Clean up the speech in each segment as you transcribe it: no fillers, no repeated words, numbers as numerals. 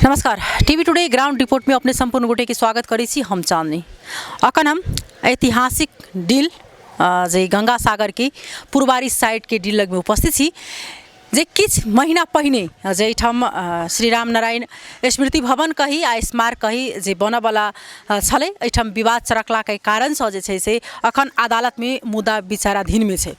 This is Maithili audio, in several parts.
नमस्कार, टीवी टुडे ग्राउंड रिपोर्ट में अपने संपूर्ण गोटे के स्वागत करै छी। हम चांदनी। अखन हम ऐतिहासिक डील जे गंगा सागर के पुरबारी साइड के डील लग में उपस्थित छी, जे किछु महीना पहिने जे एहिठाम श्री राम नारायण स्मृति भवन कही आ स्मारक कही जे बनऽवला छलै, एहिठाम विवाद चरकलाके कारणसँ जे छै से अखन अदालतमे मुद्दा विचाराधीनमे छै।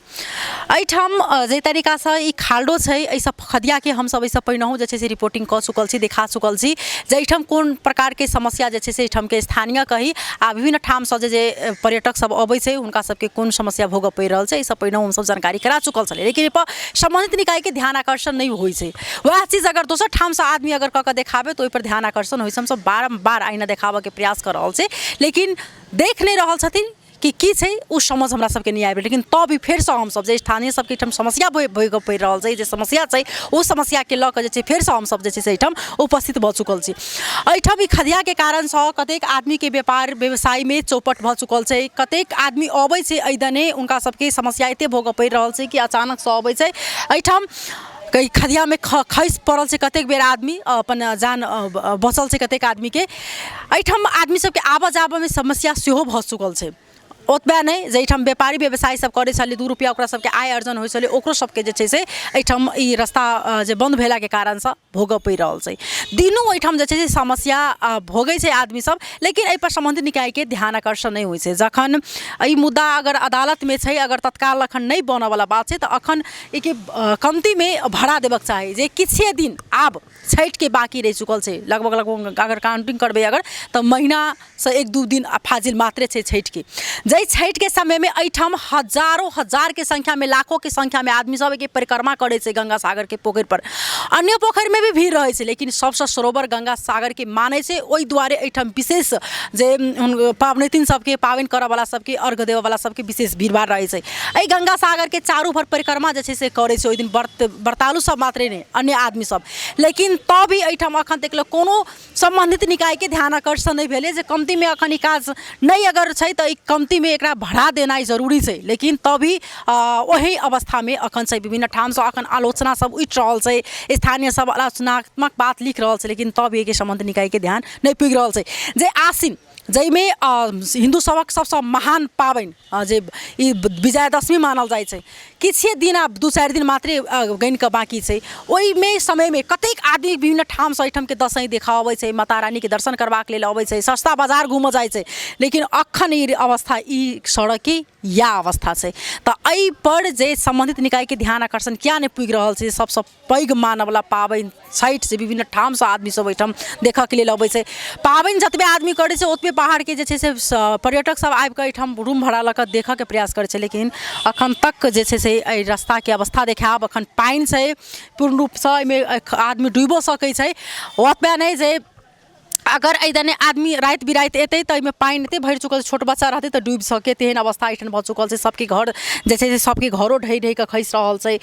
एहिठाम जाहि तरीकासँ ई खाल्डो छै, एहिसँ खदियाके हमसभ एहिसँ पहिनहु जे छै से रिपोर्टिंग कऽ चुकल छी, देखा चुकल छी जे एहिठाम कोन प्रकारके समस्या जे छै से एहिठामके स्थानीय कही आ विभिन्न ठामसँ जे जे पर्यटक सब अबै छै, हुनका सबके कोन समस्या भोगऽ पड़ि रहल छै, एहिसँ पहिनहु हमसभ जानकारी करा चुकल छलियै। लेकिन एहिपर सम्बन्धित निकायके ध्यान आकर्षण नहि होइ छै। वएह चीज अगर दोसर ठामसँ आदमी अगर कऽ कऽ देखाबै तऽ ओहिपर ध्यान आकर्षण होइ छै। हमसभ बारम्बार आइना देखाबऽके प्रयास कऽ रहल छी, लेकिन देख नहि रहल छथिन कि की छै ओ समझ हमरा सबके नहि आबि। लेकिन तब भी फेरसँ हमसभ जे स्थानीय सबके एहिठाम समस्या भोगऽ पड़ि रहल छै, जे समस्या छै, ओ समस्याके लऽ कऽ जे छै फेरसँ हमसभ जे छै से एहिठाम उपस्थित भऽ चुकल छी। एहिठाम ई खदियाके कारणसँ कतेक आदमीके व्यापार व्यवसायमे चौपट भऽ चुकल छै। कतेक आदमी अबै छै एहि दने, हुनका सबके समस्या एते भोगऽ पड़ि रहल छै कि अचानकसँ अबै छै एहिठाम कहीं खदियामे खसि पड़ल छै। कतेक बेर आदमी अपन जान बचल छै कतेक आदमीके। एहिठाम आदमी सबके आबऽ जाबऽमे समस्या सेहो भऽ चुकल छै। ओतबे नहि, जे एहिठाम व्यापारी व्यवसाय सब करै छलै, 2 रुपैआ ओकरा सबके आय अर्जन होइ छलै, ओकरो सबके जे छै से एहिठाम ई रस्ता जे बन्द भेलाके कारणसँ भोगऽ पड़ि रहल छै। दिनो एहिठाम जे छै से समस्या भोगै छै आदमी सब, लेकिन एहिपर सम्बन्धित निकायके ध्यान आकर्षण नहि होइ छै। जखन ई मुद्दा अगर अदालतमे छै, अगर तत्काल अखन नहि बनऽवला बात छै, तऽ अखन एहिके कमतीमे भरा देबऽके चाही, जे किछे दिन आब छठिके बाँकी रहि चुकल छै। लगभग लगभग अगर काउंटिंग करबै अगर तऽ महीनासँ 1-2 दिन फाजिल मात्रे छै छठिके। जाहि छठिके समयमे एहिठाम हजारो हजारके संख्यामे, लाखोके संख्यामे आदमी सब एहिके परिक्रमा करै छै। गंगा सागरके पोखरि पर, अन्य पोखरिमे भी भीड़ रहै छै, लेकिन सबसँ सरोवर गंगा सागरके मानै छै। ओहि दुआरे एहिठाम विशेष जे पाबनितिन सबके, पाबनि करऽवला सबके, अर्घ देबऽवला सबके विशेष भीड़भाड़ रहै छै। एहि गंगा सागरके चारू भर परिक्रमा जे छै से करै छै ओहि दिन व्रत व्रतालु सब मात्रे नहि, अन्य आदमी सब। लेकिन तब भी एहिठाम अखन तक कोनो सम्बन्धित निकायके ध्यान आकर्षण नहि भेलै जे कमतीमे अखन ई काज नहि अगर छै तऽ ई कमतीमे एकरा भरा देनाइ जरूरी छै। लेकिन तब भी ओहि अवस्थामे अखन छै। विभिन्न ठामसँ अखन आलोचना सब उठि रहल छै, स्थानीय सब आलोचनात्मक बात लिख रहल छै, लेकिन तब भी एहिके सम्बन्धित निकायके ध्यान नहि पुगि रहल छै। जे आसिन, जाहिमे हिन्दू सभक सबसँ महान पाबनि जे ई विजयादशमी मानल जाइ छै, किछे दिन आब 2-4 दिन मात्रे गनिकऽ बाँकी छै, ओहिमे समयमे कतेक आदमी विभिन्न ठामसँ एहिठामके दशैँ देखऽ अबै छै, माता रानीके दर्शन करबाक लेल अबै छै, सस्ता बाजार घूमऽ जाइ छै। लेकिन अखन ई अवस्था, ई सड़कके इएह अवस्था छै, तऽ एहिपर जे सम्बन्धित निकायके ध्यान आकर्षण किया नहि पुगि रहल छै? सबसँ पैघ मानऽवला पाबनि छठि से विभिन्न ठामसँ आदमी सब एहिठाम देखऽके लेल अबै छै। पाबनि जतबे आदमी करै छै, ओतबे बाहरके जे छै से पर्यटक सब आबिकऽ एहिठाम रूम भाड़ा लऽ कऽ देखऽके प्रयास करै छै। लेकिन अखन तक जे छै से एहि रस्ताके अवस्था देखायब, अखन पानि छै पूर्ण रूपसँ, एहिमे आदमी डूबिओ सकै छै। ओतबे नहि, जे अगर एहि दने आदमी राति बिराति एतै तऽ एहिमे पानि एते भरि चुकल छै, छोट बच्चा रहतै तऽ डूबि सकै, तेहन अवस्था एहिठाम भऽ चुकल छै। सबके घर जे छै से सबके घरो ढहि ढहि कऽ खसि रहल छै।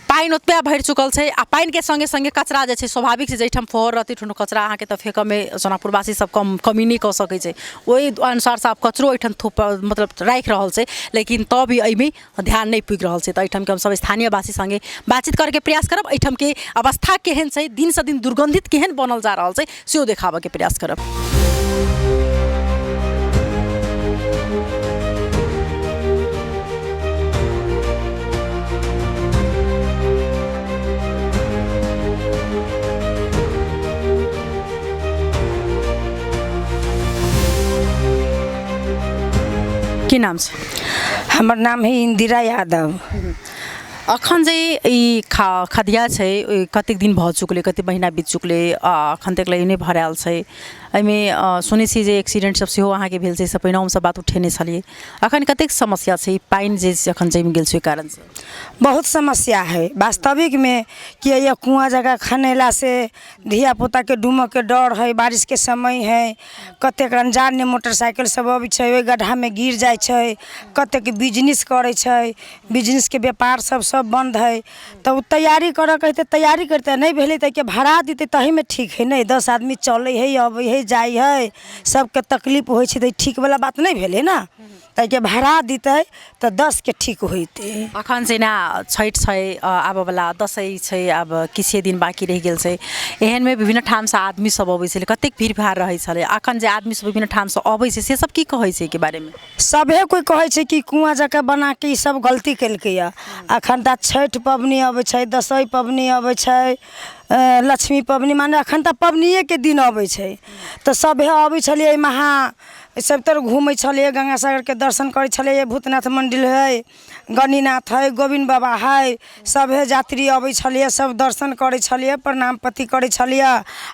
पानि ओतबे भरि चुकल छै आ पानिके सङ्गे सङ्गे कचरा जे छै, स्वाभाविक छै, जाहिठाम फोहर रहतै ओहिठाम कचरा अहाँके तऽ फेकऽमे सोनापुरवासी सब कम कमी नहि कऽ सकै छै। ओहि अनुसारसँ आब कचरो एहिठाम थोप मतलब राखि रहल छै, लेकिन तब भी एहिमे ध्यान नहि पुगि रहल छै। तऽ एहिठामके हमसब स्थानीयवासी सङ्गे बातचीत करैके प्रयास करब, एहिठामके अवस्था केहन छै, दिनसँ दिन दुर्गन्धित केहन बनल जा रहल छै, सेहो देखाबऽके प्रयास करब। की नाम छै? हमर नाम है इंदिरा यादव। अखन जे ई खदिया छै, ओहि कतेक दिन भऽ चुकलै, कतेक महीना बीत चुकलै आ अखन तक ले ई नहि भरायल छै? एहिमे सुनै छी जे एक्सीडेंट सब सेहो अहाँके भेल छै, एहिसँ पहिने हमसब बात उठेने छलियै। अखन कतेक समस्या छै ई पानि जे अखन जमि गेल छै, ओहि कारणसँ? बहुत समस्या है वास्तविकमे कि यह कुआँ जगह खनेलासँ धियापुताके डूबऽके डर है। बारिशके समय है, कतेक अनजान मोटरसाइकिल सब अबै छै, ओहि गड्ढामे गिर जाइ छै। कतेक बिजनेस करै छै, बिजनेसके व्यापार सब सब बन्द हइ। तऽ ओ तैयारी करऽके हइ तऽ तैयारी करितै, नहि भेलै तऽ एहिके भरा दितै, तहीमे ठीक हइ ने। 10 आदमी चलै हइ, अबै हइ, जाइ हइ, सबके तकलीफ होइ छै, तऽ ई ठीकवला बात नहि भेलै ने। ताहिके भरा दितै तऽ 10के ठीक होइतै। अखन जेना छठि छै, आबऽवला दसैँ छै, आब किछे दिन बाँकी रहि गेल छै, एहनमे विभिन्न ठामसँ आदमी सब अबै छलै, कतेक भीड़ भाड़ रहै छलै? अखन जे आदमी सब विभिन्न ठामसँ अबै छै से सब की कहै छै एहिके बारेमे? सभे कोइ कहै छै कि कुआँ जकाँ बनाके ई सब गलती केलकैए। अखन तऽ छठि पबनी अबै छै, दसैँ पबनी अबै छै, लक्ष्मी पबनी, माने अखन तऽ पबनिएके दिन अबै छै, तऽ सभे अबै छलियै महा सभतरि घूमै छलियै, गंगा सागरके दर्शन करै छलियै। भूतनाथ मन्दिर हइ, गणिनाथ हइ, गोविन्द बाबा हइ, सभे यात्री अबै छलियै, सभ दर्शन करै छलियै, प्रणाम पति करै छलियै।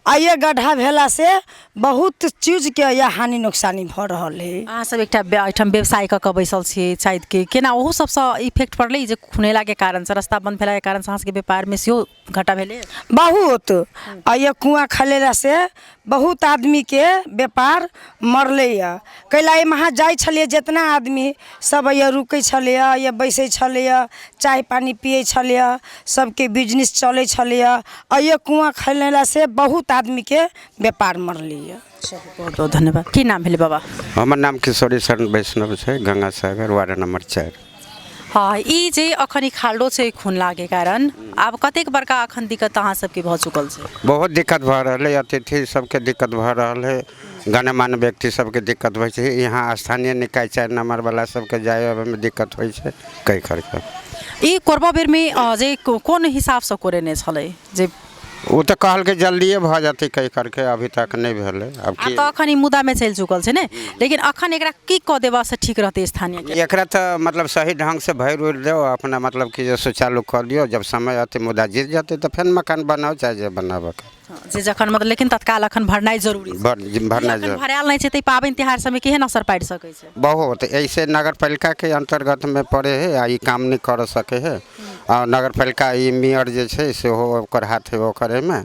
आ ये गड्ढा भेलासँ बहुत चीजके यऽ हानि नोकसानी भऽ रहल हइ। अहाँ सब एकटा एहिठाम व्यवसाय कऽ कऽ बैसल छियै, शायद कि केना ओहो सबसँ इफेक्ट पड़लै जे खुनेलाके कारणसँ, रास्ता बन्द भेलाके कारणसँ अहाँ सबके व्यापारमे सेहो घाटा भेलै? बहुत। आ ये कुआँ खनेलासँ बहुत आदमीके व्यापार मरलैए। कैला एहिमे अहाँ जाइ छलियै, जितना आदमी सब ये रुकै छलैए, ये बैसै छलैए, चाय पानि पियै छलैए, सबके बिजनेस चलै छलैए। आ ये कुआँ खनेलासँ बहुत आदमीके व्यापार मरलैए। बहुत बहुत धन्यवाद। की नाम भेलै बाबा? हमर नाम किशोरी शरण वैष्णव छै, गंगा सागर वार्ड नंबर 4। हँ, ई जे अखन ई खाल्डो छै खुनलाके कारण आब कतेक बड़का अखन दिक्कत अहाँ सबके भऽ चुकल छै? बहुत दिक्कत भऽ रहल है, अतिथि सबके दिक्कत भऽ रहल है, गणमान्य व्यक्ति सबके दिक्कत होइ छै। यहाँ स्थानीय निकाय 4 नंबर वाला सबके जाय आबैमे दिक्कत होइ छै कई करके। ई कोरबा बेरमे जे कोन हिसाबसँ कोरेने छलै जे ओ तऽ कहलकै जल्दिए भऽ जेतै कहि करके, अभी तक नहि भेलै। आब की तऽ अखन ई मुद्दामे चलि चुकल छै ने, लेकिन अखन एकरा की कऽ देबासँ ठीक रहतै स्थानीय? एकरा तऽ मतलब सही ढङ्गसँ भरि उरि दियौ अपना, मतलब कि जे सुचालू कऽ दियौ। जब समय अतै मुदा जीत जेतै तऽ फेर मकान बनाउ चाहे जे बनाबऽके जे जखन मतलब, लेकिन तत्काल अखन भरनाइ जरूरी छै। भरनाइ जरूरी। भरायल नहि छै तऽ पाबनि तिहार सबमे केहन असर पाड़ि सकै छै? बहुत। ऐसे नगर पालिकाके अन्तर्गतमे पड़े है आ ई काम नहि कर सकै है। आ नगर पालिका ई मेयर जे छै सेहो ओकर हाथ है ओकर एहिमे,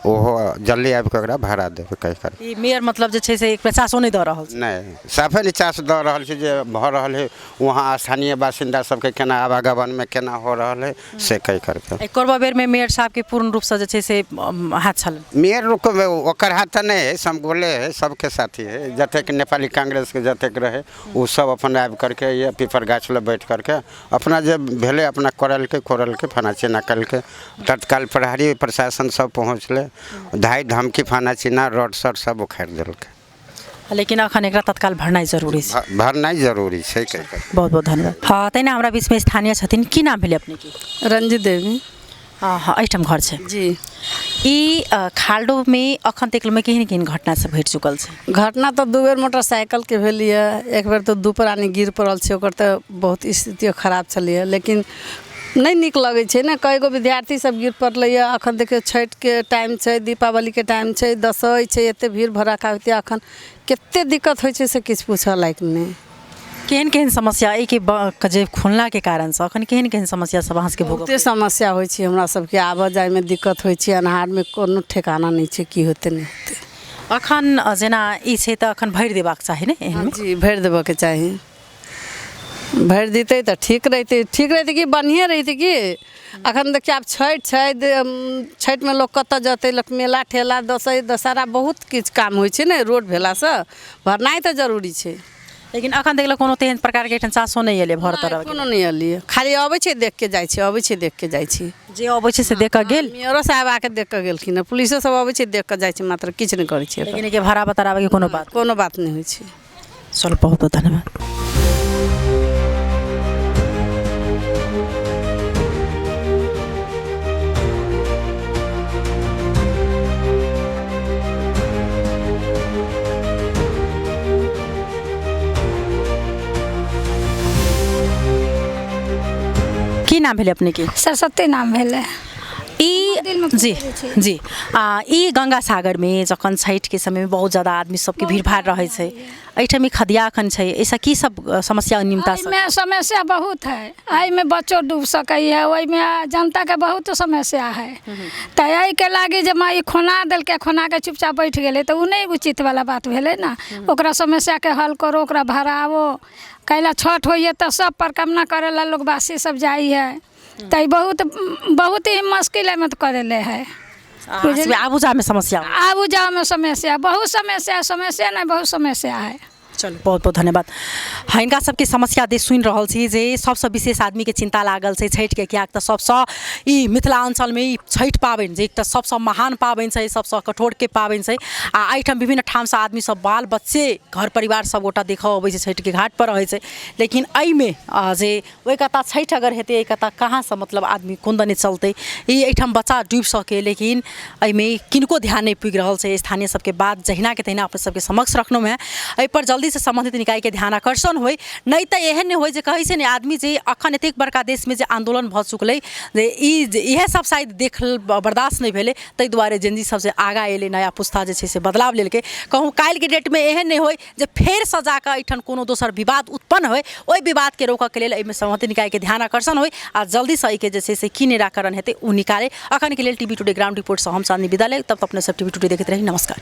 ओहो जल्दी आबि कऽ ओकरा भाड़ा देबै कहि कर। ई मेयर मतलब जे छै से एक चासो नहि दऽ रहल छै? नहि, साफे नहि चास दऽ रहल छै जे भऽ रहल है वहाँ स्थानीय बासिन्दा सबके केना आवागमनमे केना हो रहल है से कहि करके। एहि कोरबा बेरमे मेयर साहबके पूर्ण रूपसँ जे छै से हाथ छल? मेयर ओकर हाथ तऽ नहि है, समगोले है, सबके साथी है। जतेक नेपाली कांग्रेसके जतेक रहे ओ सब अपन आबि करके ये पीपर गाछ लग बैठ करके अपना जे भेलै अपना करलकै खोरलकै फना चिना केलकै। तत्काल प्रहरी प्रशासन सब पहुँचलै, धाइ धमकी फना चिना रोड सर सब उखाड़ि देलकै। लेकिन अखन एकरा तत्काल भरनाइ जरूरी छै। भरनाइ जरूरी छै। बहुत बहुत धन्यवाद। हँ, तहिना हमरा बीचमे स्थानीय छथिन। की नाम भेलै अपनेके? रंजित देवी। हँ, एहिठाम घर छै जी। ई खाल्डोमे अखन तकमे केहन केहन घटना सब घटि चुकल छै? घटना तऽ 2 बेर मोटरसाइकिलके भेल यऽ, एक बेर तऽ 2 प्राणी गिर पड़ल छै, ओकर तऽ बहुत स्थिति खराब छलैए, लेकिन नहि नीक लगै छै ने। कएगो विद्यार्थी सब गिर पड़लैए। अखन देखियौ छठिके टाइम छै, दीपावलीके टाइम छै, दसैँ छै, एते भीड़ भड़ाका होइते अखन कते दिक्कत होइ छै से किछु पूछऽ लायक नहि। केहन केहन समस्या एहिके जे खुललाके कारणसँ अखन केहन केहन समस्या सब अहाँ सबके भोगऽ? बहुते समस्या होइ छै हमरा सबके, आबऽ जाइमे दिक्कत होइ छै, अन्हारमे कोनो ठेकाना नहि छै की होतै नहि होतै। अखन जेना ई छै तऽ अखन भरि देबाक चाही ने एहनमे? जी, भरि देबऽके चाही। भरि दितै तऽ ठीक रहितै, ठीक रहितै कि बढ़िएँ रहितै कि। अखन देखियौ आब छठि छै, छठिमे लोक कतऽ जेतै? लोक मेला ठेला दसैँ दशहरा बहुत किछु काम होइ छै ने, रोड भेलासँ भरनाइ तऽ जरूरी छै। लेकिन अखन देखलक कोनो तेहन प्रकारके एहिठाम चासो नहि एलै भर तरह? कोनो नहि एलियै, खाली अबै छै देख के जाइ छै, अबै छै देख के जाइ छै। जे अबै छै से देख कऽ गेल। मेयरो साहब आके देख कऽ गेलखिन हँ, पुलिसो सब अबै छै देख कऽ जाइ छै, मात्र किछु नहि करै छै। लेकिन एहिके भाड़ा बतराबैके कोनो बात? कोनो बात नहि होइ छै। चलू, बहुत बहुत धन्यवाद। की नाम भेलै अपनेके? सरस्वती नाम भेलै। ई जी जी। आ ई गंगा सागरमे जखन छठिके समयमे बहुत ज्यादा आदमी सबके भीड़ भाड़ रहै छै, एहिठाम ई खदिया एखन छै, एहिसँ की सब समस्या निमता? एहिमे समस्या बहुत है, एहिमे बच्चो डूब सकैए, ओहिमे जनताके बहुत समस्या है। तऽ एहिके लागी जे माँ ई खोना देलकै, खोनाके चुपचाप बैठ गेलै तऽ ओ नहि उचित वाला बात भेलै ने। ओकरा समस्याके हल करो, ओकरा भराबो। कैला छठ होइए तऽ सब परिक्रमा करै ला लोग बासी सब जाइ है, तऽ बहुत बहुत ही मुश्किल एहिमे तऽ करेले है। आबू जामे समस्या? आबू जामे समस्या, बहुत समस्या, समस्या नहि बहुत समस्या है। चलू, बहुत बहुत धन्यवाद। हिनका सबके समस्या दे सुनि रहल छी जे सबसँ विशेष आदमीके चिन्ता लागल छै छठिके, किएक तऽ सबसँ ई मिथिलाञ्चलमे ई छठि पाबनि जे एकटा सबसँ महान पाबनि छै, सबसँ कठोरके पाबनि छै, आ एहिठाम विभिन्न ठामसँ आदमी सब बाल बच्चे घर परिवार सबगोटा देखऽ अबै छै, छठिके घाटपर रहै छै। लेकिन एहिमे जे ओहि कता छठि अगर हेतै, एहि कता कहाँसँ मतलब आदमी कोन दने चलतै? ई एहिठाम बच्चा डूबि सकै, लेकिन एहिमे किनको ध्यान नहि पुगि रहल छै। स्थानीय सबके बात जहिनाके तहिना अपने सबके समक्ष रखलहुँ हेँ। एहिपर जल्दीसँ सम्बन्धित निकायके ध्यान आकर्षण होइ, नहि तऽ एहन नहि होइ जे कहै छै ने आदमी जे अखन एतेक बड़का देशमे जे आन्दोलन भऽ चुकलै, जे ई जे इएह सब शायद देख बर्दाश्त नहि भेलै, ताहि दुआरे जेनजी सबसँ आगाँ एलै, नया पुस्ता जे छै से बदलाव लेलकै। कहूँ काल्हिके डेटमे एहन नहि होइ जे फेरसँ जाकऽ एहिठाम कोनो दोसर विवाद उत्पन्न होइ। ओहि विवादके रोकऽके लेल एहिमे सम्बन्धित निकायके ध्यान आकर्षण होइ आ जल्दीसँ एहिके जे छै से की निराकरण हेतै ओ निकालै। अखनके लेल टीवी टुडे ग्राउंड रिपोर्टसँ हम चांदनी विदा लेब। तब अपने सब टीवी टुडे देखैत रही। नमस्कार।